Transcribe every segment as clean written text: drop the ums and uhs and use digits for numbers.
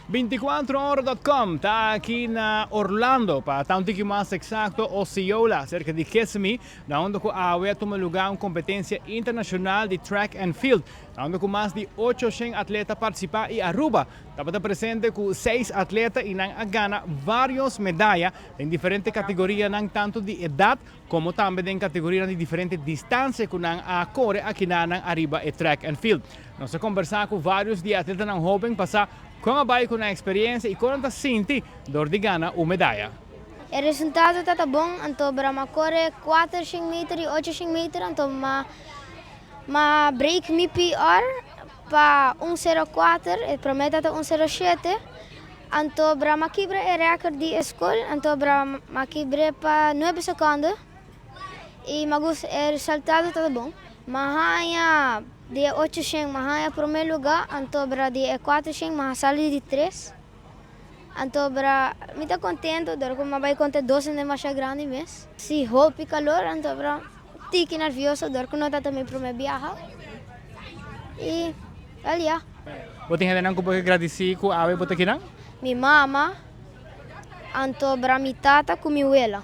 24ora.com ta aki na Orlando, pa ta un tiki mas eksakto, Osceola, serka di Kissimmee, na unda ku awe a tuma lugá un kompetensia internashonal di track and field, na unda ku mas di 800 atleta a partisipá i Aruba tabata presente ku seis atleta i nan a gana vários medaya den diferente kategorianan tantu di edat komo tambe den kategorianan di diferente distansia ku nan a kore akinanan ariba e track and field. Nos a kombersá ku vários di e atletanan hóben pa sa kon a bai ku nan eksperensia i kon nan ta sinti dor di gana un medaya. E resultado ta ta bon, anto bra m'a kore 400 meter i 800 meter, anto m'a m'a break mi PR pa 1:04, e promé ta ta 1:07, anto bra m'a kibra e rèkòrt di e skol, anto bra m'a kibr'é pa 9 sekonde i m'a gusta e resultado ta ta bon. M'a haña di e 800 m'a haña promé lugá, anto bra di e 400 m'a sali di tres. Anto bra mi ta contento dor cu mi a bay conta dos hende masha grandi mes. Si hopi calor anto bra tiki nervioso dor cu no ta ta mi prome biaha y wel ya. Bo tin hendenan cu bo ke gradici cu awe bo ta kinan? Mi mama, anto bra mi tata cu mi wela.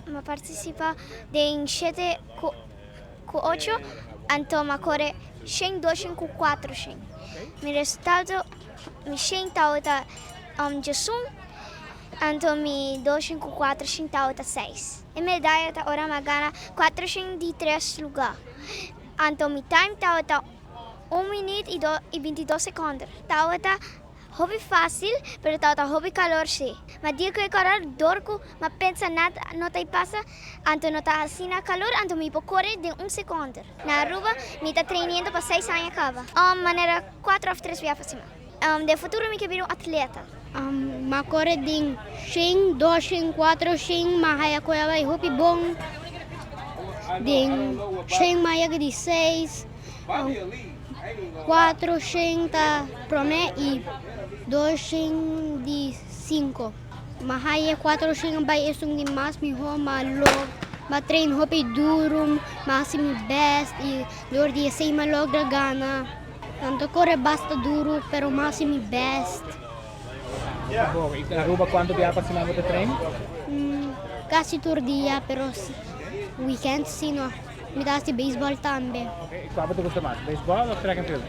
Mi a participa den shete cu ocho anto mi a core shen, doshen cu cuatroshen. Mi resultado Mi shen tabata 11, anto mi doshen ku kuatershen tabata seis. E medaya ta ora mi a gana kuatershen di tres lugá. Anto mi time tabata un minüt i 22 sekònder. Tabata hopi fásil, pero tabata hopi kalor sí. Ma dia ku e kòròr dor ku mi a pensa nada no ta pasa, anto no ta asina kalor, anto mi por kore den un sekònder. Na Aruba mi ta trainiendo pa seis aña kaba. Manera kuater òf tres bia pa siman. Den futuro mi ke bira un atleta. M'a kore den shen, doshen, kuatroshen, m'a haya ku a bai hopi bon. Den shen m'a yega di seis, kuatroshen ta promé i doshen di sinku. M'a haya kuatroshen a bai esun di mas mihó, m'a m'a train hopi duru, m'a hasi mi bèst i dor di esei m'a logra gana. Nan ta kore basta duru, pero m'a hasi mi bèst. Bon, i Aruba kuantu bia pa siman bo ta train? Kasi tur dia, pero weekend si no. Mi ta hasi beisbòl tambe. Oké, i kua bo ta gusta mas, beisbòl òf track and field?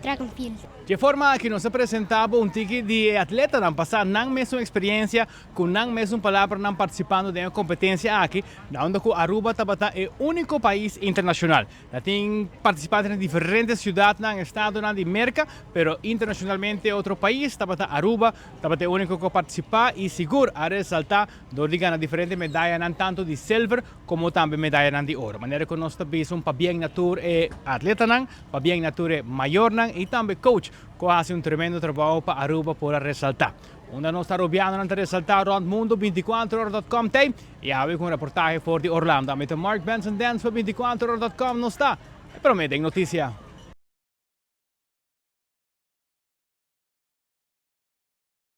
Track and field. Dje forma aki nos a presenta bo un tiki di e atletanan pasa nan mesun experiencia cu nan mesun palabranan participando den e competencia aki, na unda cu Aruba tabata e unico pais internacional. Na tin participantenan di diferente ciudadnan, estadonan di Merca, pero internacionalmente otro pais tabata Aruba tabata e unico cu a participa y sigur a resalta dor di gana diferente medayanan tanto di silver como tambe medayanan di oro. Manera cu nos ta bisa un pabien na tur e atletanan, Pabien na tur e mayornan y tambe coach cu a haci un tremendo trabao pa Aruba por a resalta. Unda nos Arubianonan ta resalta rond mundo 24ora.com t'ey y awe cu un reportahe for di Orlando. Ami ta Mark Benson Dance pa 24ora.com nos ta e prome den noticia.